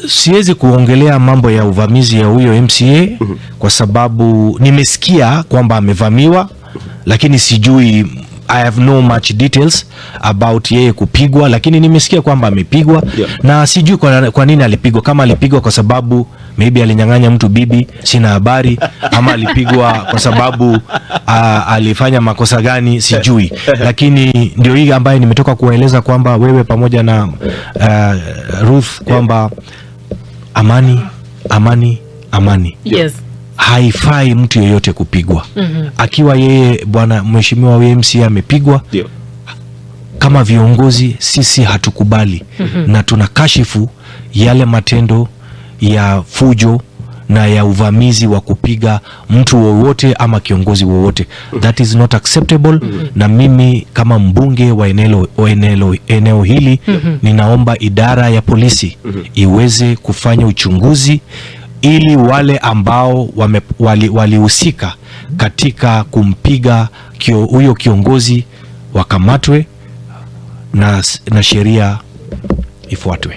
Siwezi kuongelea mambo ya uvamizi ya huyo MCA kwa sababu nimesikia kwamba amevamiwa, lakini sijui, I have no much details about yeye kupigwa, lakini nimesikia kwamba amepigwa na sijui kwa nini alipigwa. Kama alipigwa kwa sababu maybe alinyang'anya mtu bibi, sina habari, ama alipigwa kwa sababu alifanya makosa gani, sijui, lakini ndio hii ambaye nimetoka kuwaeleza kwamba wewe pamoja na Ruth kwamba amani, amani, amani. Haifai mtu yeyote kupigwa. Akiwa yeye bwana mheshimiwa MCA amepigwa, kama viongozi sisi hatukubali na tunakashifu yale matendo ya fujo na ya uvamizi wa kupiga mtu wowote ama kiongozi wowote. That is not acceptable. Na mimi kama mbunge wa eneo hili ninaomba idara ya polisi iweze kufanya uchunguzi ili wale ambao walihusika katika kumpiga huyo kiongozi wakamatwe na sheria ifuatwe.